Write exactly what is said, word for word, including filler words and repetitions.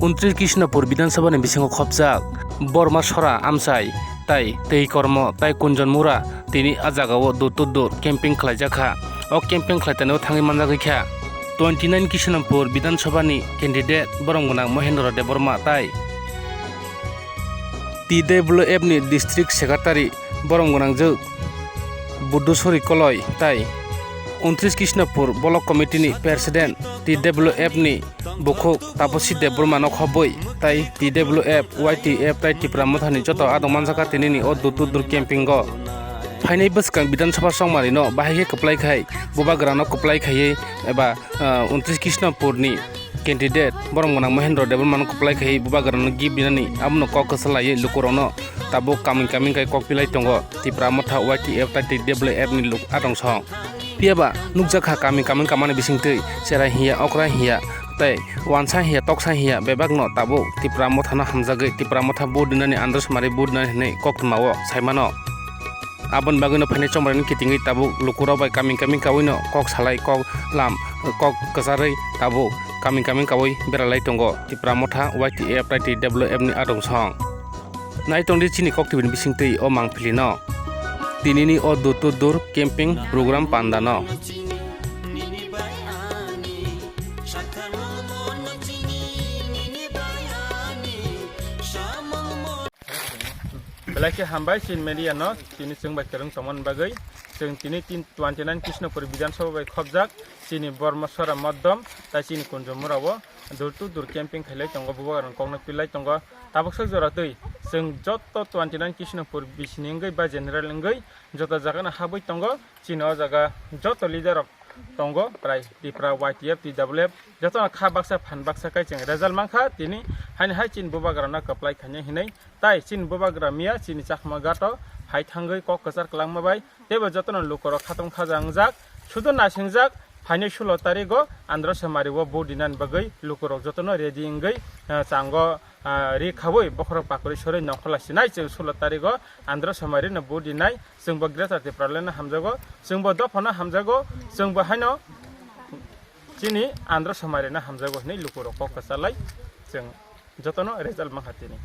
Untris Kishnapur Bidhan Sabha ni bisingo khopjak Borma Sora Amchai tai Tei Kormo tai Kunjon Mura tini a jagao door to door camping khlaijak kha. O camping khlai tanio thangwi manjagwi kha twenty nine Kishnapur Bidhan Sabha ni candidate borom gwnang Mohendra Debbarma tai T W F ni district secretary borom gwnangjwk Buddheswari Koloi tai untris Kishnapur Block Committee ni president T W F ni bukhuk Taposi Debbarma no khobwi tai T W F, Y T F tai Tipra Motha ni joto adong manjak kha tinini o door to door camping o. Phainai bwskang Bidhan Sabha chongmari no bahai khe kwplai khai bubagra no kwplai khaiwi eba, ah, untris Kishnapur ni candidate borom gwnang Mohendra Debbarma no kwplai khaiwi bubagra no gift dinani abono kok kwchar laiwi lukurok no tabuk kaming kaming kai kok pilai tongo Tipra Motha Y T F tai T W F ni luk adong song. Phiya ba nukjak kha kaming kaming kamani bisingtwi cherai hiya, okra hiya, tei wansa hiya, toksa hiya bebakno tabuk Tipra Mothano hamjagwi Tipra Motha vote dinani Andro Somari vote dinani hinwi koktwmao saimano. Aboni bagwino phainai chongmani kitingwi tabuk lukurok bai kaming kaming kawino kok salai kok lam kok kwcharwi tabuk kaming kaming kawi beralai tongo Tipra Motha Y T F tai T W F ni adong song. Naitongdi chini kok tibini bisingtwi o mangpili no. Tinini o door to door camping program panda no. Belai khe hambai chini media no, tini chwng bai kwrwng tongmani bagwi. Chwng tini tin twenty nine Krishnapur Bidhan Sabha bai khopjak chini Borma Sora Moddom tai chini Kunjumura o door to door camping khailai tongo, bubagrang kokno pilai tongo. Tabuk swk jora twi chwng joto twenty nine Krishnapur bisini wngwi ba general wngwi joto jagano habwi tongo. Chini o jaga joto leader rok tongo, prai Tipra Y T F, T W F, jotono kha baksa phan baksa kai chwng result mankha tini, haini hai chini bubagrano kwplai khainai hinwi. Tai chini bubagra miya chini Chakma Ghato hai thangwi kok kwchar kwlangma bai teibo jotono lukurok khatong khaja wngjak, sudo naisingjak. Phainai sulo tarigo Andro Somari o vote dinani bagwi lukurok jotono ready wngwi, ah, chango, ah, ri khaui bokhorok pakurwi sorwi nongkhorla sinai chwng sulo tarigo Andro Somari no vote dinai. Chwngbo Greater Tipraland no hamjago, chwngbo dophano hamjago, chwngbo haino chini Andro Somari no hamjago hinwi lukurok kok kwcharlai chwng jotono result mankha tini.